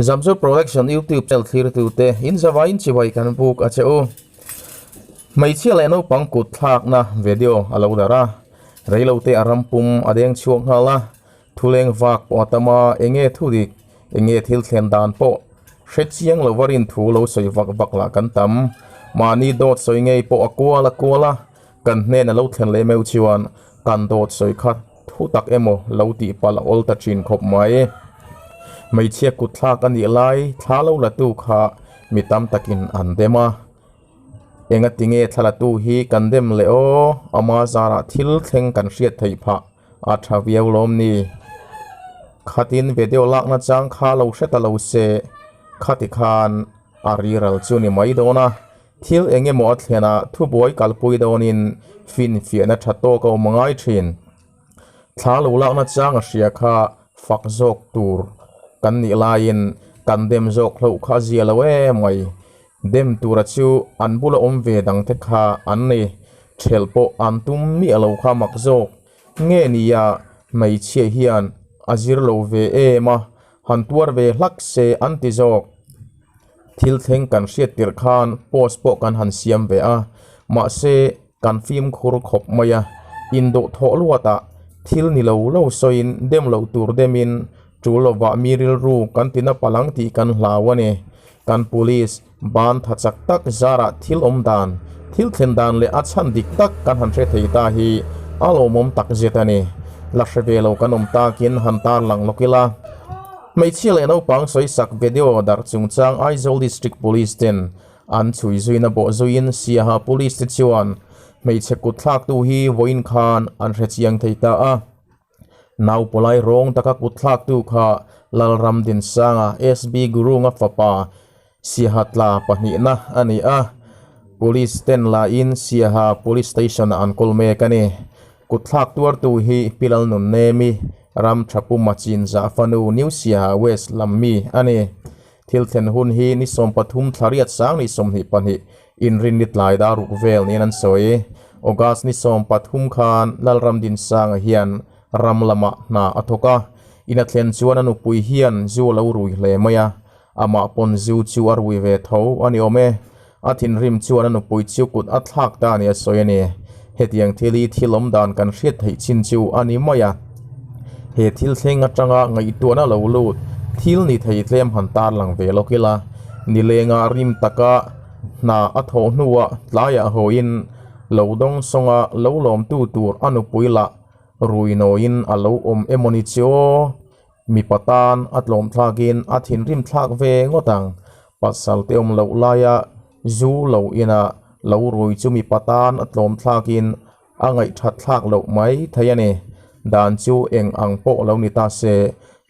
Zamzo Production YouTube channel thlirtute in zavaiin chibai kan buk a che u. Hmeichhia leh naupang kut thlakna video a lo darh a, reilote a ram pum a deng chhuak nghal a, thuleng vak pawh a tam a, enge thu dik, enge thil thlen dan pawh hre chiang lova rin thu lo sawi vak vak lah kan tam. Mahni dawt sawi ngei pawh a kual a kual a, Kan hnen a lo thlen leh meuh chuan kan dawt sawi kha thu tak emaw lo tih palh a awl ta thin khawp mai. Hmeichhia kut thlak a nih lai thla lo la tu kha mi tam takin an dem a. Enga tinge thla la tu hi kan dem leh aw, ama zarah thil thleng kan hriat theih phah a tha viau lawm ni. Khatin video lakna chang kha lo hre ta lo se, khati khan a riral chu ni mai dawn a. Thil eng emaw a thlen a, thubuai kalpui dawnin finfiahna tha tawk a awm ngai thin. Thla lo lakna chang a hria kha fak zawk tur kan nih laiin kan dem zawk hloh kha a zia lo em mai. Dem tura chu an bula awm ve dangte kha an ni. Thelh pawh an tum miah lo kha mak zawk. Nge nia hmeichhia hian a zir lo ve em a, han tuar ve hlak se an ti zawk. Thil thleng kan hriat tirh khan post pawh kan han siam ve a, mahse kan fimkhur khawp mai a, indawh thawh luatah thil ni lo lo sawiin dem loh tur demin tul lovah mi rilru kan ti na palang tih kan hlau a ni. Kan police ban tha chak tak zarah thil awm dan, thil thlen dan leh a chhan dik tak kan han hre thei ta hi a lawmawm tak zet a ni. La hre ve lo kan awm takin han tarlang lawk ila. Hmeichhia leh naupang sawisak video darh chungchang Aizawl District Police ten an chhui zuina bawh zuiin Siaha Police te chuan hmeichhe kut thlaktu hi vawiin khan an hre chiang thei ta a. Naupawlai rawng taka kut thlaktu kha Lalramdinsanga SB Gurunga fapa Siaha tla pahnihna a ni a, Police ten lahin Siaha Police Station ah an kawl mek a ni. Kut thlak tuartu hi Pi Lalnunnemi, ram tha pu Machin Zah fanu New Siaha West lam mi a ni. Thil thlen hun hi ni 13 thla riat sang ni 22 inrin ni tlai dar ruk vel niin an sawi. August ni 13 khan Lalramdinsanga hian ram lamah hna a thawk a, in a thlen chuan a nupui hian zu a lo rui hle mai a, Amah pawn zu chu a rui ve tho a ni awm e. A thinrim chuan a nupui chu kut a thlak ta a ni a sawi a ni. Hetiang thil hi thil awm dan kan hriat theih chin chu a ni mai a. He thil thleng atanga ngaihtuahna lo lut thil ni thei tlem han tarlang ve lawk ila, nilenga rim taka hna a thawh hnuah tlaiah hawiin lo dawng sawnga lo lawmtu tur a nupui lah rui nawiin a lo awm emaw ni chu aw. Mipa tan a tlawm thlakin a thinrim thlak ve ngawt ang. Pasal te awm loh laia zu lo ina lo rui chu mipa tan a tlawm thlakin a ngaihthat thlak loh mai thei a ni. Dan chu eng ang pawh lo ni ta se,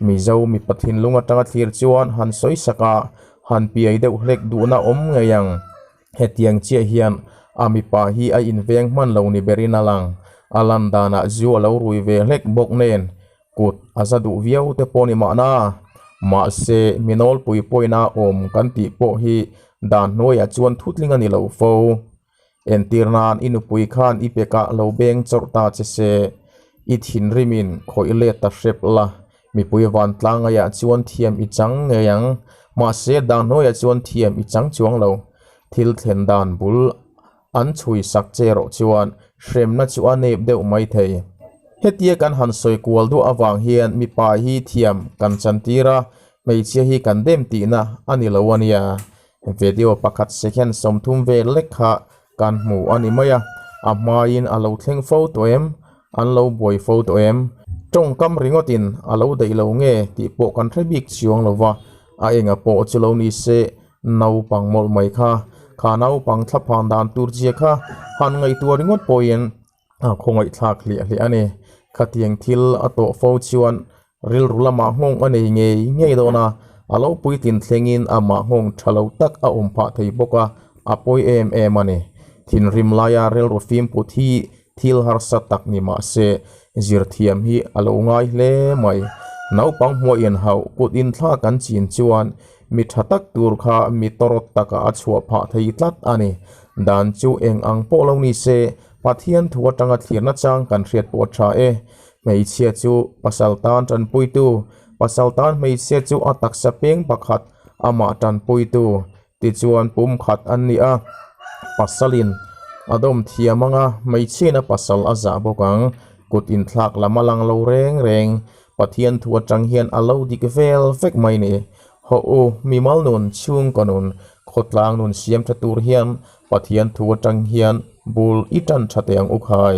Mizo mipa thinlung atanga thlir chuan han sawi sak a, han piai deuh hlek duhna awm ngei ang. Hetiang chiah hian a mipa hi a inveng hman lo ni berin a lang. A lan danah zu a lo rui ve hlek bawk nen Kut a za duh viau te pawh ni mahna, mahse mi nawlpui pawina awm kan tih pawh hi dan hnuaiah chuan thutling a ni lo fo. Entir nan i nupui khan i pekah lo beng chawrh ta che se, i thinrimin khawih let ta hrep la, mipui vantlang ngaiah chuan thiam i chang ngei ang, mahse dan hnuaiah chuan thiam i chang chuang lo. Thil thlen dan bul An chhui sak che erawh chuan hremna chu a nep deuh mai thei. Hetia kan han sawi kual duah avang hian mipa hi thiam kan chantir a, hmeichhia hi kan dem tihna a ni lo a nia. Video pakhat second 30 vel lek kha kan hmu a ni mai a, a hmaiin a lo thleng fo tawh em? An lo buai fo tawh em? Tawngkam ringawtin a lo daih lo nge tih pawh kan hre bik chiang lo va, a enga pawh chu lo ni se Naupang mawlh mai kha, kha naupang thlaphan dan tur chia kha han ngaihtuah ringawt pawhin a khawngaih thlak hliah hliah a ni. Khatiang thil a tawh fo chuan rilru lamah nghawng a nei ngei ngei dawn a, a lo puitlin thlengin amah nghawng tha lo tak a awm phah thei bawk a, a pawi em em a ni. Thinrim laia rilru fimphut hi Thil harsa tak ni mah se, zirthiam hi a lo ngai hle mai. Naupang hmuah inhauh kut inthla kan chin chuan mi tha tak tur kha mi tawrawt takah a chhuah phah thei tlat a ni. Dan chu eng ang pawh lo ni se, Pathian thu atanga thlirna chang kan hriat pawh a tha e. Hmeichhia chu pasal tan tanpuitu, Pasal tan hmeichhia chu a taksa peng pakhat amah tanpuitu tichuan pum khat an ni a. Pasalin a dawm thiam anga hmeichhiain a pasal a zah bawk ang. Kut inthlak lam a lang lo reng reng. Pathian thu atang hian a lo dik vel vek mai ni. Hawh u, mimal nun, chhungkaw nun, khawtlang nun siam tha tur hian Pathian thu atang hian bul i tan tha teh ang u khai.